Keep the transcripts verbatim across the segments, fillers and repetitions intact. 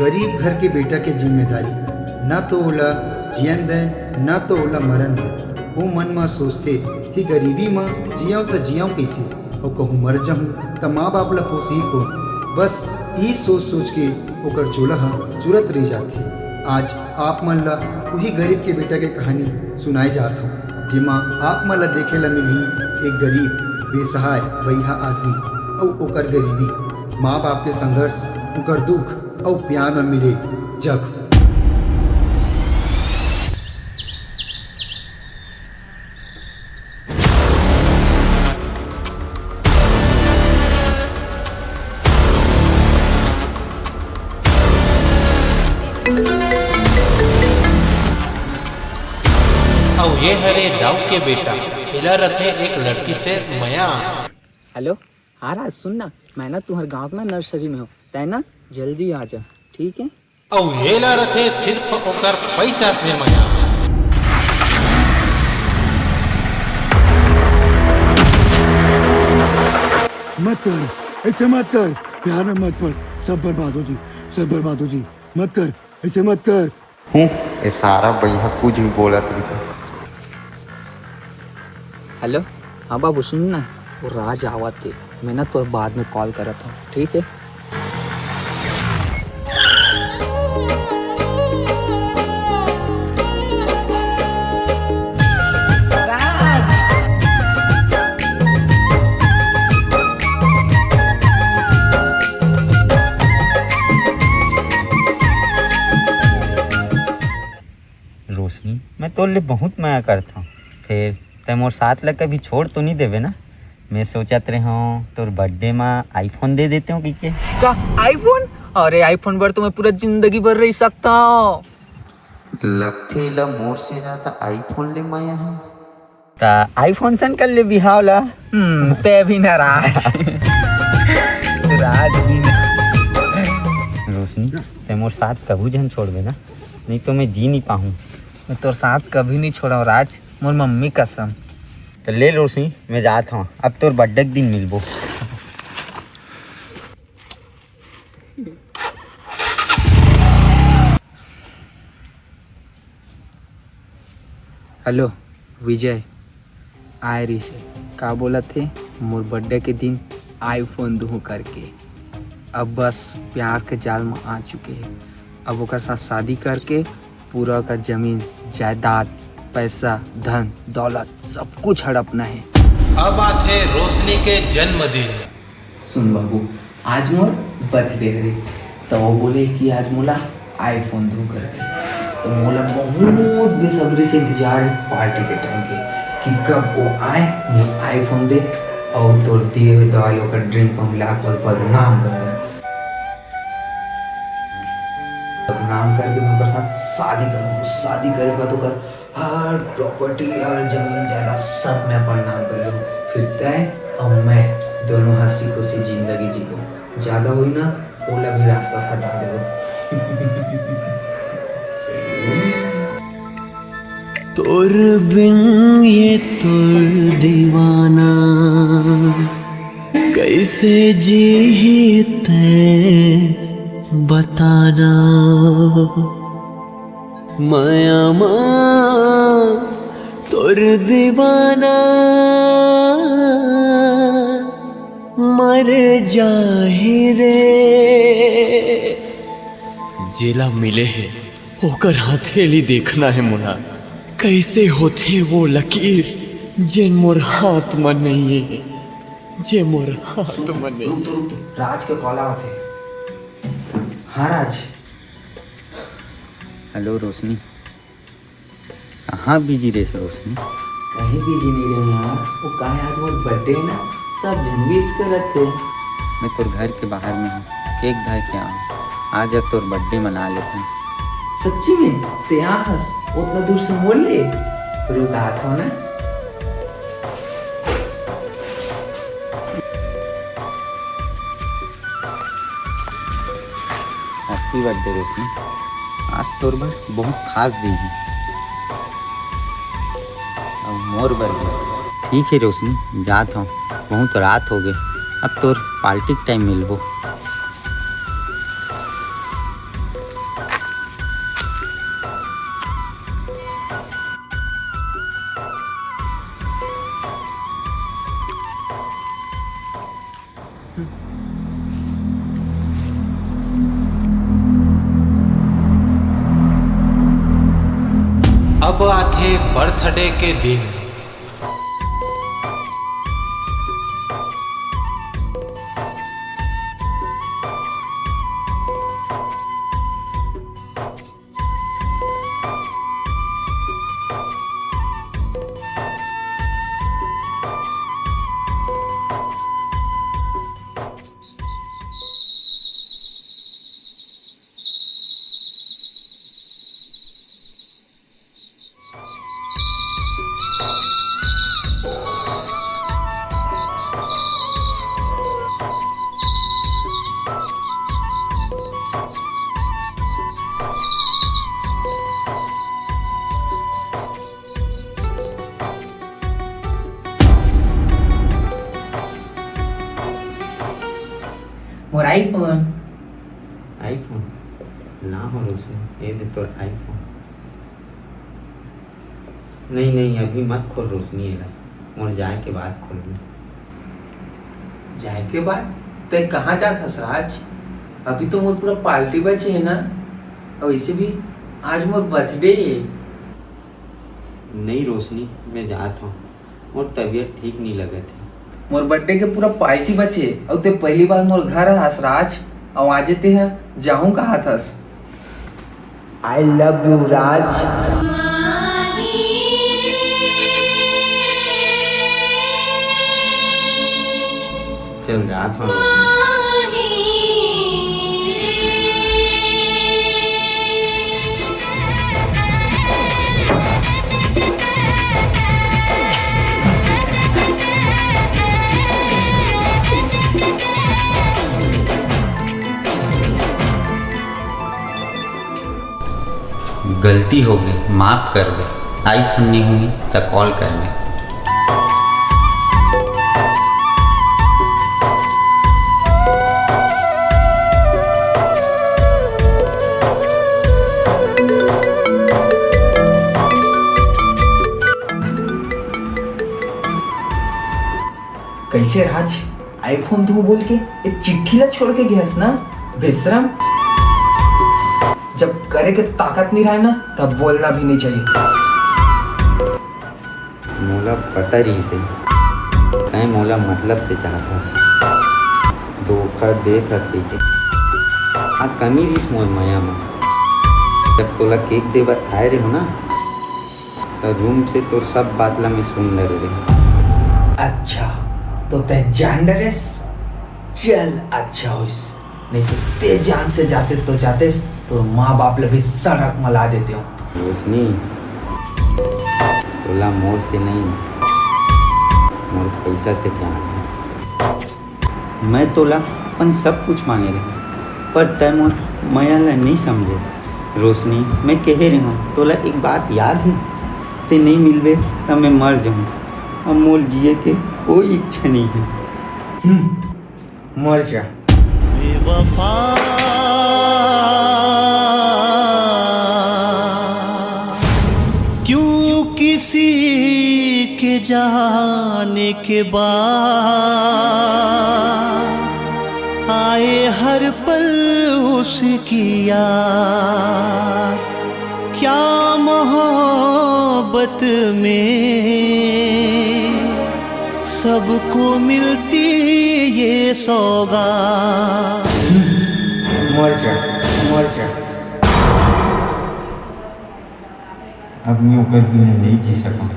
गरीब घर के बेटा के जिम्मेदारी, ना तो ओला जियन दय, ना तो ओला मरन दय। वो मन म सोचथे कि गरीबी म जियव त जियव कइसे, अउ कहूँ मर जहूँ त माँ बाप ला पोसही कोन। बस यही सोच सोच के ओकर चोला ह चुरत रह जाथे। आज आप मन ला उही गरीब के बेटा के कहानी सुनाए जात हूँ, जेमा आप मन ला देखे ला मिलही एक गरीब, बेसहाय, बइहा आदमी अउ ओकर गरीबी, माँ बाप के संघर्ष, ओकर दुख अउ प्यार म मिले जख्म। अउ ये हरे दाऊ के बेटा, एला रथे एक लड़की से मया। हेलो, हाँ राज, सुन ना, मैं ना तुम्हर गाँव के ना नर्सरी में हूँ, तै ना जल्दी आ जा, ठीक है? अउ एला रथे सिर्फ ओकर पैसा से मया। मत कर, ऐसे मत कर, प्यार में मत पड़, सब बर्बाद हो जी, सब बर्बाद हो जी, मत कर, ऐसे मत कर। हूँ, ये सारा बइहा कुछ भी बोलत रहिथे। हेलो, हाँ बाबू, सुन ना, वो राज आवत हे, मैं ना तोर बाद में कॉल करत हूँ, ठीक है? रोशनी, मैं तोर ले बहुत मया करथंव, फेर तै मोर साथ ला कभी छोड़ तो नहीं देबे ना? मैं सोचत रेहेंव तोर बर्थडे मा iPhone दे देतेंव कहिके। का iPhone? अरे iPhone बर तो मैं पूरा जिंदगी भर रह सकथंव। लगथे एला मोर से ज्यादा iPhone ले मया हे। त iPhone सन कर ले बिहाव ला। हम्म, तै भी ना राज। राज भी ना। रोशनी, तै मोर साथ कभू झन छोड़बे ना, नहीं तो मैं जी नहीं पाहूँ। मैं तोर साथ कभी नहीं छोड़ंव राज, मोर मम्मी कसम। त ले रोशनी, मैं जात हंव, अब तोर बर्थडे के दिन मिलबो। हेलो विजय, आए रहिस हे, का बोलत हे? मोर बर्थडे के दिन iPhone दूहूं करके। अब बस प्यार के जाल म आ चुके हे। अब ओकर साथ शादी करके पूरा ओकर जमीन, जायदाद, पैसा, धन, दौलत सब कुछ हड़पना हे। अब आथे रोशनी के जन्मदिन। सुन बाबू, आज मोर बर्थडे हरे, त वो बोले कि आज मोला iPhone दो करके। त मोला बहुत बेसब्री से इंतजार हे पार्टी के टाइम के कि कब वो आए, मोर iPhone दे अउ तोर दिए हुए दवाई ओकर ड्रिंक म मिला के बदनाम कर दे। बदनाम करके मैं ओकर साथ शादी करूँ। शादी करे के बाद ओकर हर प्रॉपर्टी, हर जमीन जायदाद सब मैं अपन नाम कर लूँ। फिर तय और मैं दोनों हंसी खुशी जिंदगी जीबो। ज्यादा हुई ना, ओला भी रास्ता हटा देबो। तोर बिन ये तोर दीवाना, कैसे जी ते बताना। माया मा तोर दीवाना मर जाही रे। जेला मिले हे, ओकर हथेली देखना हे मोला। कैसे होथे वो लकीर, जेन मोर हाथ म नइये, जे मोर हाथ म नइये। रुक तो, रुक तो, राज के कॉल आवत हे। हाँ राज। हेलो रोशनी, कहाँ बिजी रेस रोशनी? कहीं बिजी नहीं रहे यार, वो काहे आज मोर बर्थडे हे ना, सब झन विश करत हे। मैं तोर घर के बाहर में हूँ, केक धर के आऊँ, आज तोर बर्थडे मना लेथन। सच्ची में? ते आ हस, उतना दूर से मोल ले? रुक आत हो ना। हैप्पी बर्थडे रोशनी, आज तोर बर बहुत खास दिन हे। अउ मोर बर भी। ठीक हे रोशनी, जात हंव, बहुत रात हो गे, अब तोर पार्टी के टाइम मिलबो। को आथे बर्थडे के दिन। मोर iPhone। iPhone? ना हो रोशनी, ये दे तोर iPhone। नहीं, नहीं, अभी मत खोल रोशनी एला, मोर जाए के बाद खोलबे। जाए के बाद? तै कहाँ जात हस राज? अभी तो मोर पूरा पार्टी बचे हे ना, और वैसे भी आज मोर बर्थडे हे। नहीं रोशनी, मैं जात हूँ, मोर तबीयत ठीक नहीं लगत हे। मोर बर्थडे के पूरा पार्टी बचे, अउ ते पहली बार मोर घर आस राज, अउ आजे ते ह जाहूं कहात हस। I love you राज। चल जात हूँ। गलती होगे, माफ कर दे। iPhone नहीं हुई त call कर ले। कैसे राज, iPhone दूं बोल के एक चिट्ठी ला छोड़ के गयस ना, बेशरम। जब करे के ताकत नहीं रहे ना, तब बोलना भी नहीं चाहिए। मोला पता रहिस हे, तैं मोला मतलब से चाहत हस, धोखा देत हस कहिके। आ कमी रहिस मोर मया म, जब तोला केक देबर आए रेहेंव ना, त रूम से तोर सब बात ला मैं सुन ले रेहेंव। अच्छा, तो तैं जान डरेस? चल, अच्छा होइस, नहीं तो ते जान से जाते तो जातेस, तोर माँ बाप ला भी सड़क म ला देतेंव। रोशनी, तोला मोर से नहीं, मोर पैसा से प्यार हे। मैं तोला अपन सब कुछ माने रेहेंव, पर तैं मोर मया ला नहीं समझेस। रोशनी, मैं कहे रेहेंव, तोला एक बात याद हे, तैं नहीं मिलबे त मैं मर जाहूं। अब मोर जिए के कोई इच्छा नहीं हे। हम्म, मर जा। बेवफा, क्यों किसी के जाने के बाद आए हर पल उसकी याद। क्या मोहब्बत में सबको मिलती ये सौगात। मर जा, मर जा। अब मैं ओकर बिना नहीं जी सकूं।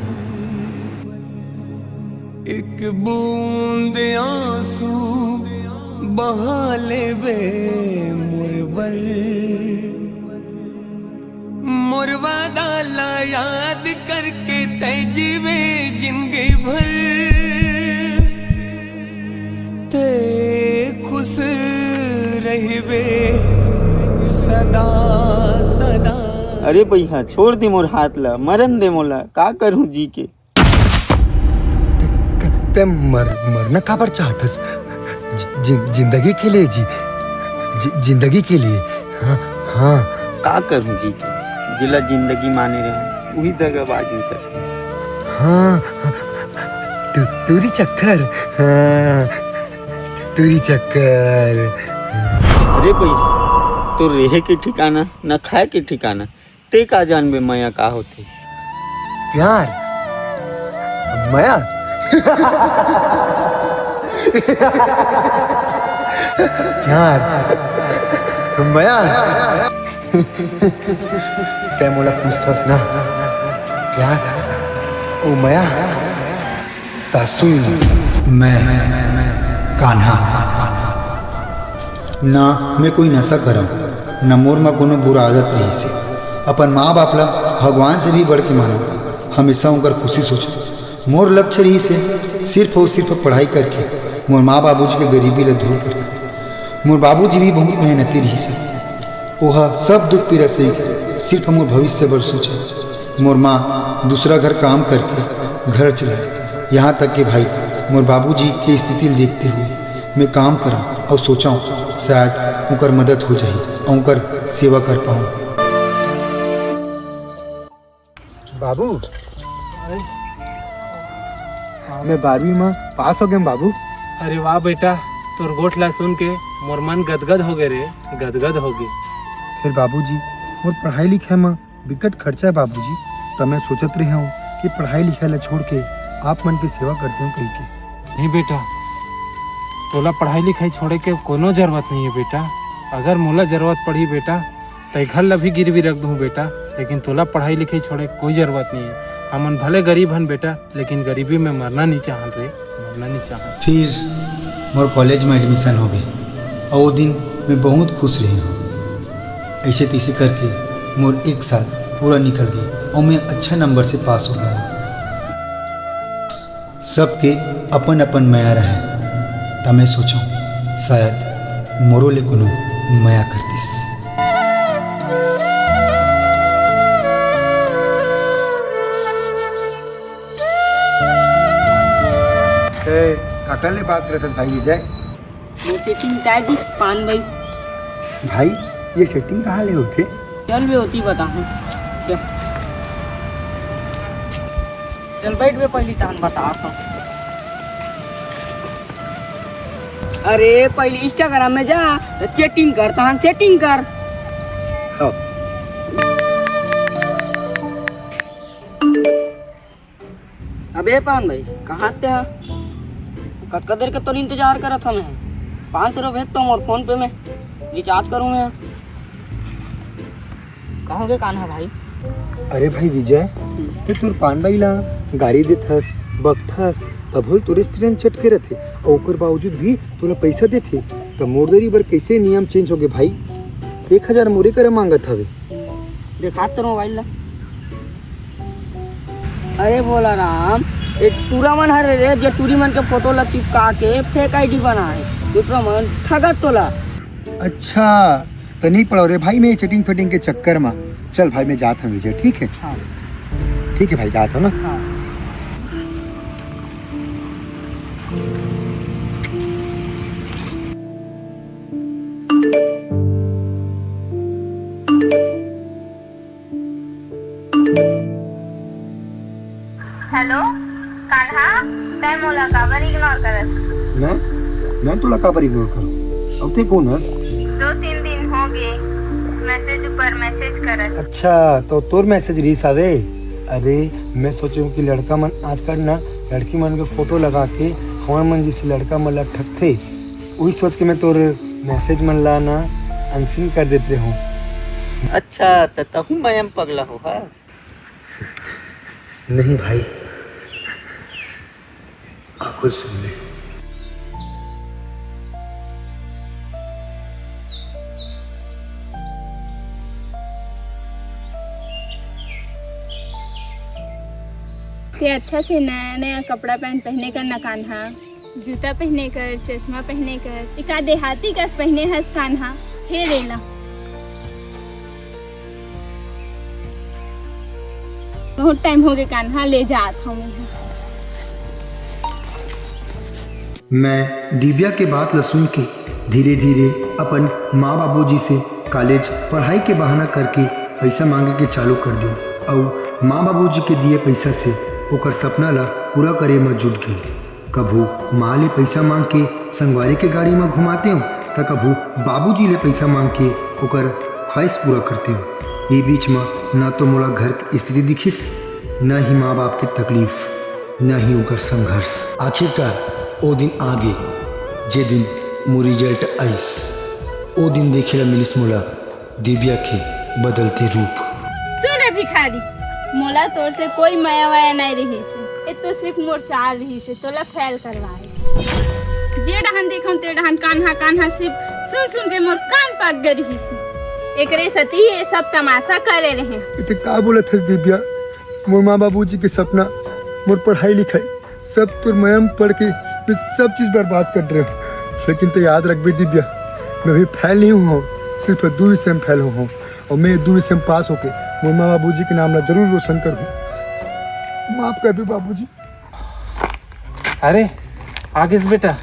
एक बूंद आंसू बहा लेबे मोर बर। मोर वादा ला याद करके तै जीवे जिंदगी भर, तै खुश रहबे सदा सदा। अरे भैया, छोड़ दे मोर हाथ ला, मरन दे मोला, का करूं जी के? ते, ते, ते मर, मरना काबर चाहत हस? जि-, जि-, जिंदगी के लिए जी, जि-, जिंदगी के लिए। हाँ, हाँ। का करूं जी के? जिला जिंदगी माने रहे, वही दगाबाज निकल। हाँ, हाँ। टू-, टूरी चक्कर। हाँ, टूरी चक्कर। अरे भाई, तो रहे के ठिकाना, ना खाए के ठिकाना। ते का जानबे मया का होथे? प्यार, मया। प्यार, मया। तैं मोला पूछथस ना, प्यार, ओ मया, त सुन। मैं, कान्हा, ना मैं कोई नशा करंव, न मोर म कोनो बुरा आदत रहिस हे। अपन माँ बाप ला भगवान से भी बढ़ के मानंव, हमेशा उनकर खुशी सोचंव। मोर लक्ष्य रहिस हे सिर्फ अउ सिर्फ पढ़ाई करके मोर माँ बाबूजी के गरीबी ला दूर करना। मोर बाबूजी भी बहुत मेहनती रहिस हे, ओहा सब दुख पीरा सही के सिर्फ मोर भविष्य बर सोचे। मोर माँ दूसरा घर काम करके घर चलाए, यहाँ तक के भाई मोर बाबूजी के स्थिति ला देखते हुए मैं काम करंव अउ सोचंव शायद उनकर मदद हो जाही अउ उनकर सेवा कर पाऊँ। बाबू, मैं बारहवीं में पास हो गए बाबू। अरे वाह बेटा, तोर गोठ ला सुन के मोर मन गदगद हो गए रे, गदगद हो गए। फिर बाबूजी, मोर पढ़ाई लिखाई में बिकट खर्चा है बाबूजी, त मैं सोचत रहे हूँ कि पढ़ाई लिखाई ला छोड़ के आप मन के सेवा कर देंव कही के। नहीं बेटा, तोला पढ़ाई लिखाई छोड़े के कोनो जरूरत नहीं है बेटा। अगर मोला जरूरत पड़ी बेटा, तै घर ला भी गिरवी रख दूँ बेटा, लेकिन तोला पढ़ाई लिखाई छोड़े के कोई जरूरत नहीं है। हमन भले गरीब हन बेटा, लेकिन गरीबी में मरना नहीं चाहन रे, मरना नहीं चाहन। फिर मोर कॉलेज में एडमिशन हो गए और वो दिन मैं बहुत खुश रहे हूँ। ऐसे तैसे करके मोर एक साल पूरा निकल गए और मैं अच्छा नंबर से पास हो गया हूँ। सबके अपन अपन मया रहे, त मैं सोचो शायद मोरो ले कोनो मया करतिस। ए, काकर ले बात करत हस भाई विजय? वो सेटिंग काय दी पान भाई। भाई, ये सेटिंग कहाँ ले होथे? चल बे, होती बता हूँ। चल। चल बैठ बे, पहली तान बता हूँ। अरे, पहली Instagram में जा, तो चैटिंग कर, तहां सेटिंग कर। हाँ। अबे पान भाई, कहाँ ते ह? कतका देर के तोर इंतजार करत हमें। पाँच सौ रुपये भेज तो मोर फोन पे में, रिचार्ज करूँ मैं। कहाँ हो गए कान्हा भाई? अरे भाई विजय, ते तोर पान भाई ला गारी देथस, बकथस, तभो तोरे स्त्रीन चटके रथे, अउ ओकर बावजूद भी तोला पैसा देथे, त मोर दरी बर कैसे नियम चेंज होगे भाई? एक हजार मोरे करा मांगत हवे। देखा तोर मोबाइल ला। अरे भोला राम, ये टूरा मन हरे रे, जे टूरी मन के फोटो ला चिपका के फेक आईडी बनाए, दूसरा मन ठगत तोला। अच्छा, त नहीं पड़ो रे भाई, मैं चीटिंग फिटिंग के चक्कर में। चल भाई, मैं जात हूँ विजय, ठीक है? हाँ। ठीक है भाई, जात हूँ ना। हाँ। हेलो, कान्हा, तैं मोला काबर इग्नोर करत? मैं? मैं तोला काबर इग्नोर करूं? अउ तैं कोन हस? दो तीन दिन हो गे, मैसेज ऊपर मैसेज करत। अच्छा, तो तोर मैसेज रीस आवे? अरे, मैं सोचूं कि लड़का मन आजकल ना लड़की मन के फोटो लगा के हमर मन जैसे लड़का मन ला ठगथे। उही सोच के मैं तोर मैसेज मन ला ना अनसीन कर देत रेहूं। अच्छा, त तहूं माया म पगला हो हा? नहीं भाई, आ कुछ सुन ले। ते अच्छा से नया नया कपड़ा पैंट पहने कर ना कान्हा। जूता पहने कर, चश्मा पहने कर, एका देहाती कस पहने हस कान्हा। हे रेला, बहुत टाइम हो गए कान्हा, ले जात हूँ मैं। मैं दिव्या के बात ल सुन के धीरे-धीरे अपन माँ बाबूजी से कॉलेज पढ़ाई के बहाना करके पैसा मांगे के चालू कर दियो। अउ माँ बाबूजी के दिए पैसा से ओकर सपना ला पूरा करे म जुट गई। कभू माँ ले पइसा मांग के संगवारी के गाड़ी म घुमातेंव, त कभू बाबूजी ले पइसा मांग के ओकर ख्वाहिश पूरा करतेंव। ए बीच म न तो मोला घर के स्थिति दिखिस, न ही माँ बाप के तकलीफ, न ही उनकर संघर्ष। आखिरकार ओ दिन आगे, जे दिन मोर रिजल्ट आइस। ओ दिन देखे ला मिलिस मोला दिव्या के बदलते रूप। सुन रे भिखारी, मोला तोर से कोई मया वया नहीं रहिस हे। ए तो सिर्फ मोर चाल रहिस हे, तोला फेल करवाए। जे डहन देखौं ते डहन कान्हा कान्हा सिर्फ सुन सुन के मोर कान पाक गे रहिस हे। एकरे सेती ये सब तमाशा करे रहे। ए ते का बोलत हस दिव्या? मोर माँ बाबूजी के सपना, मोर पढ़ाई लिखाई, सब तोर मया म पड़ के मैं सब चीज बर्बाद कर रहे हो। लेकिन ते याद रखबे दिव्या, मैं भी फेल नहीं हुआ हूँ, सिर्फ दू विषय में फेल हुआ हूँ। और मैं दू विषय में पास होके मोर माँ बाबूजी के नाम ला जरूर रोशन करूँ। माफ कर दे बाबूजी। अरे, आ गेस बेटा,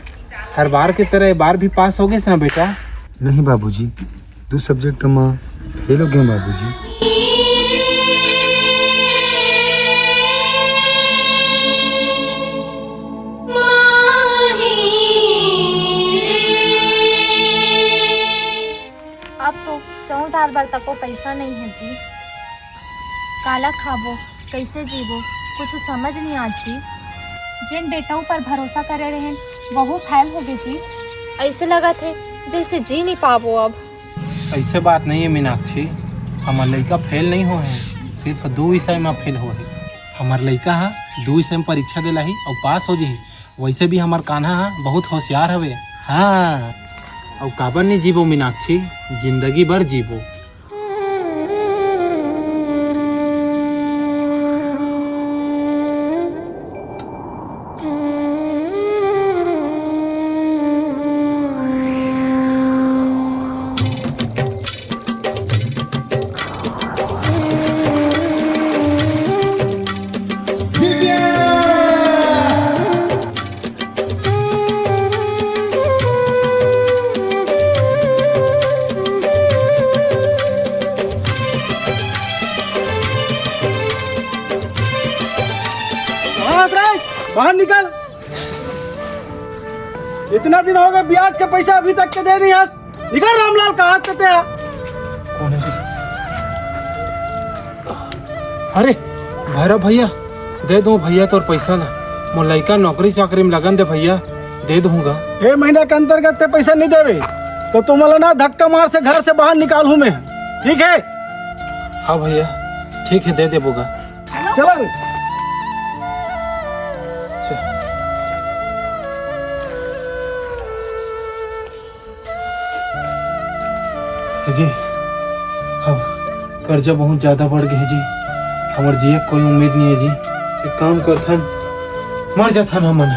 हर बार के तरह ए बार भी पास हो गेस ना बेटा? नहीं बाबूजी, दू सब्जेक्ट म फेल हो गए बाबूजी। अब तो चौं डार बर तको पैसा नहीं है जी। काला खाबो, कैसे जीबो, कुछ समझ नहीं आत जी। जेन बेटा ऊपर भरोसा करे रहेन, वहू फेल हो गए जी। ऐसे लगत हे, जैसे जी नहीं पाबो अब। ऐसे बात नहीं है मीनाक्षी, हमर लइका फेल नहीं हो है, सिर्फ दो विषय में फेल हो है। हमर लइका हा दो विषय में परीक्षा देला ही और पास हो जाही। वैसे भी हमर कान्हा हा बहुत होशियार हवे। हाँ, और काबर नहीं जीबो मीनाक्षी, जिंदगी भर जीबो। कहाँ हस रे? बाहर निकल। इतना दिन हो गए, ब्याज के पैसा अभी तक के दे नहीं हस। निकल रामलाल, कहाँ हस ते? कौन है? अरे भैरव भैया, दे दो भैया तोर पैसा ना, मोर लइका नौकरी चाकरी में लगन दे भैया, दे दूंगा। ए महीना के अंतर्गत ते पैसा नहीं देवे तो तुमला ना धक्का मार से घर से बाहर निकाल हूँ मैं, ठीक है? हाँ भैया, ठीक है, दे देबोगा। चलो रे। चल। जी, अब कर्जा बहुत ज्यादा बढ़ गए जी, हमर जिए के कोई उम्मीद नहीं है जी। एक काम करथन, मर जाथन हमन ह।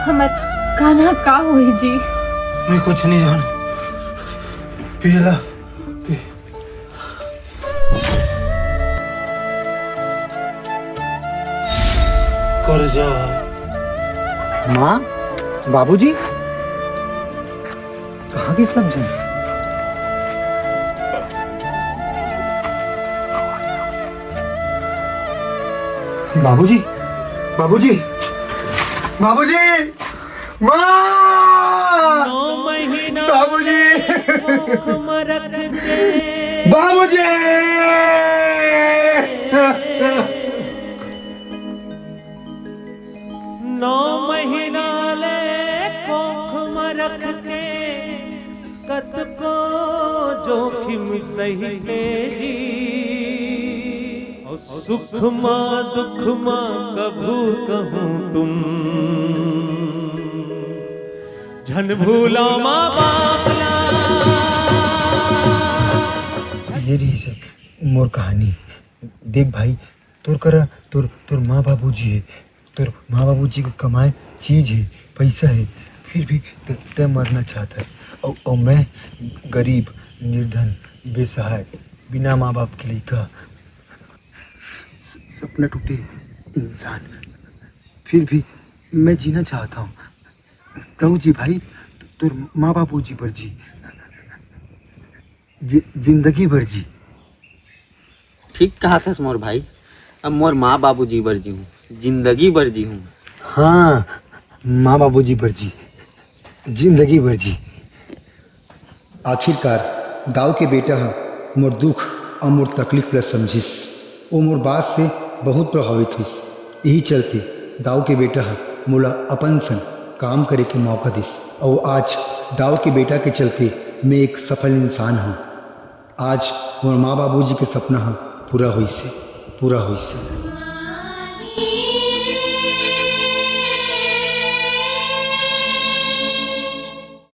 हमर कान्हा का होही जी? मैं कुछ नहीं जानव। पी ला, पी। कर्जा। माँ, बाबूजी, कहाँ गे सब झन? बाबूजी, बाबूजी, बाबूजी, माँ! नौ महीना बाबूजी! कोख म रख के। बाबूजी! नौ महीना ले कोख म रख के कतको जोखिम सहिथे जी। सुख मा दुख मा कभू कहूँ तुम झन भूला माँ बाप ला। ये रही सब मोर कहानी। देख भाई, तोर करा तोर, तोर माँ बाबूजी हे, तोर माँ बाबूजी के कमाए चीज हे, पैसा हे, फिर भी त-, तैं मरना चाहत हस। अउ, अउ मैं गरीब, निर्धन, बेसहाय, बिना माँ बाप के लइका, स-, सपना टूटे इंसान, फिर भी मैं जीना चाहता हूँ। तू जी भाई, तोर माँ बाबूजी बर जी, जि-, जिंदगी भर जी। ठीक कहा थस मोर भाई, अब मोर माँ बाबूजी बर जीहूँ, जिंदगी भर जीहूँ। हाँ, माँ बाबूजी बर जी, जिंदगी भर जी। आखिरकार दाऊ के बेटा ह मोर दुख अउ मोर तकलीफ ल समझिस। ओ मोर बात से बहुत प्रभावित होइस। यही चलते दाऊ के बेटा ह मोला अपन संग काम करे के मौका दिस, अउ आज दाऊ के बेटा के चलते मैं एक सफल इंसान हूँ। आज मोर माँ बाबूजी के सपना ह पूरा होइस हे, पूरा होइस हे।